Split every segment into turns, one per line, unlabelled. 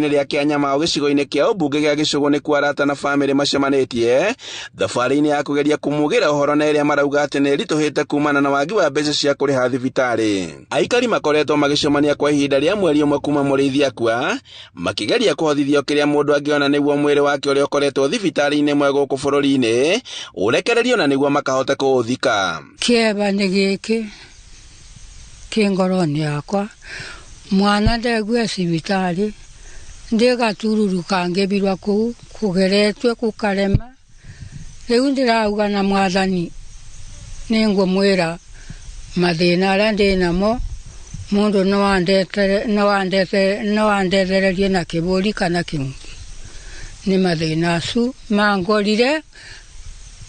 Rĩa Kĩanyamao gĩcigo-inĩ kĩa ũmbunge gĩa Gĩcũgũ nĩkuo arata na bamĩrĩ macemanĩtie thabarĩ-inĩ ya kũgeria kũmugĩra ũhoro na ĩrĩa marauga atĩ nĩ ĩritũhĩte kumana na wagi wa mbeca cia kũrĩha thibitarĩ. Aikari makoretwo magĩcemania kwa ihinda rĩa mweri ũmwe kuma Mũrĩithi akua, makĩgeria kũhothithio kĩrĩa mũndũ angĩona nĩguo mwĩrĩ wake ũrĩa ũkoretwo thibitarĩ-inĩ ĩmwe gũkũ bũrũri-inĩ ũrekererio na nĩguo makahote kũũthika.
Kĩeva nĩ gĩkĩ kĩ ngoro-inĩ yakwa, mwana ndegue thibitarĩ ndĩ gatururu kangĩbirwa kũu kũgeretwe kũkarema. Rĩu ndĩrauga na mwathani nĩngũmwĩra mathĩna arĩa ndĩnamo, mũndũ no andethererie na kĩbũri kana kĩngĩ. Nĩ mathĩna acu mangorire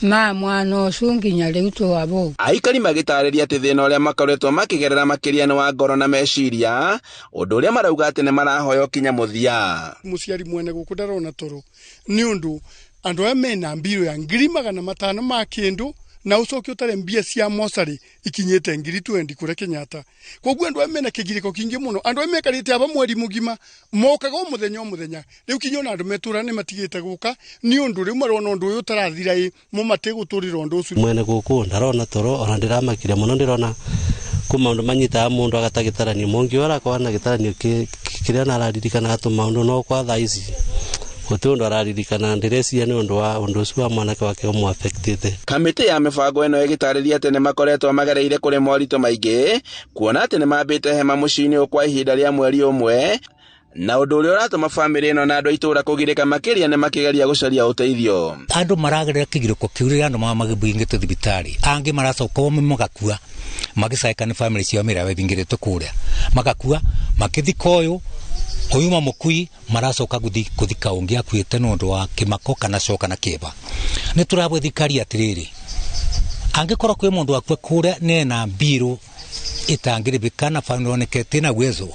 ma mwana ũcio nginya rĩu twabũ.
Aikari magĩtarĩria atĩ thĩna ũrĩa makoretwo makĩgerera makĩria nĩ wa ngoro na meciria, ũndũ ũrĩa marauga atĩ nĩ marahoya ũkinya mũthia.
Mũciari mwene gũkũ ndarona toro nĩ ũndũ andũ aya mena mbirũ ya 500,000 ma kĩndũ na ũcoke ũtare mbia cia mocarĩ ikinyĩte 20,000 kũrĩa Kenyatta. Koguo andũ aya mena kĩgirĩko kĩingĩ mũno, andũ aya mekarĩte aba mweri mũgima mokaga o mũthenya o mũthenya. Rĩu kinya ona andũ metũra nĩ matigĩte gũka nĩ ũndũ rĩu marona ũndũ ũyũ ũtarathira ĩ mo matigũtũrĩra ũndũ ũcio.
Mwene gũkũ ndarona toro ona ndĩramakire mũno, ndĩrona kũ maũndũ manyitaga mũndũ agatagĩtaranio mũngĩ ũrĩa na gĩtaranio kĩrĩa nararirikana tũmaũndũ no kwa thaa ici gũtirĩ ũndũ araririkana, ndĩreciria nĩ ũndũ wa ũndũ ũcio wa mwanake wake ũmũ affectĩte.
Kamĩtĩ ya mĩbango ĩno ĩgĩtarĩria atĩ nĩ makoretwo magereire kũrĩ moritũ maingĩ, kuona atĩ nĩ mambĩte hema mũciĩ-inĩ ũyũ kwa ihinda rĩa mweri ũmwe, na ũndũ ũrĩa ũratũma bamĩrĩ ĩno na andũ a itũũra kũgirĩka makĩria nĩ makĩgeria gũcaria ũteithio.
Andũ maragerera kĩgirĩko kĩu rĩrĩa andũ magĩbingĩtwo thibitarĩ, angĩ maracoka o magakua magĩcaĩka nĩ bamĩrĩ ciao mĩrĩa mabingĩrĩtwo kũrĩa, magakua makĩthika ũyũ ũyuma mũkui maracoka gũthika ũngĩ akuĩte nĩ ũndũ wa kĩmako kana coka na kĩeva. Nĩ tũrabwe thirikari atĩrĩrĩ, angĩkorwo kwĩ mũndũ akua kũrĩa nena mbirũ ĩtangĩrĩbĩka na bamĩrĩ oneke tĩna uwezo,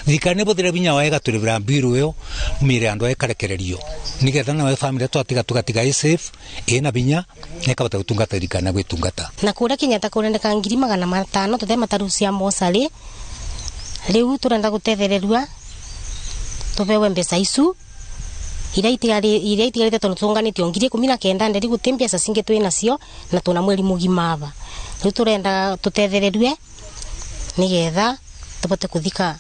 thirikari nĩ bũthĩre binya wayo ĩgatũrĩbĩra mbirũ ĩyo mĩrĩ andũ aya ĩkarekererio nĩgetha nawe bamĩrĩ twatiga tũgatiga ĩ safe ĩna binya nĩkahota gũtungata thirikari na gwĩtungata.
Na kũrĩa Kenyatta kũrendeka 500,000 tũthe mataru cia mocarĩ, rĩu tũrenda gũtethererua tũbewe mbeca icu iria itigarĩte tondũ tũnganĩtio 19,000 nderi gũtĩ mbeca cingĩ twĩ nacio na tũna mweri mũgima aba. Rĩu tũrenda tũtethererue nĩgetha tũbote kũthika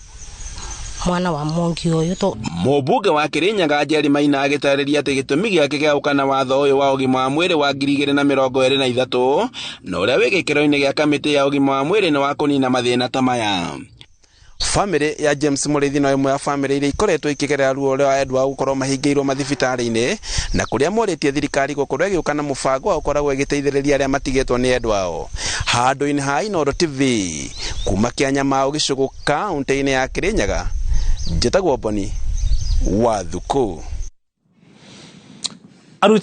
mwana wa Mwangi ũyũ to.
Mũmbunge wa Kirinyaga Njeri Maina agĩtarĩria atĩ gĩtũmi gĩake gĩa gũka na watho ũyũ wa ũgima wa mwĩrĩ wa 2023 na ũrĩa wĩ gĩkĩro-inĩ gĩa kamĩtĩ ya ũgima wa mwĩrĩ nĩ wa kũnina mathĩna ta maya. Famĩlĩ ya James Mũrĩithi no ĩmwe ya famĩlĩ iria ikoretwo ikĩgerera ruo rwa endwa ao gũkorwo mahingĩirwo mathibitarĩ-inĩ na kũrĩa morĩtie thirikari gũkorwo ĩgĩũka na mũbango wa gũkoragwo ĩgĩteithĩrĩria arĩa matigĩtwo nĩ endwa ao. Handũ-inĩ ha Inooro TV kuma Kĩanyamao Gĩcũgũ kaũntĩ-inĩ ya Kirinyaga, njĩtagwo Boni wa Thukũ.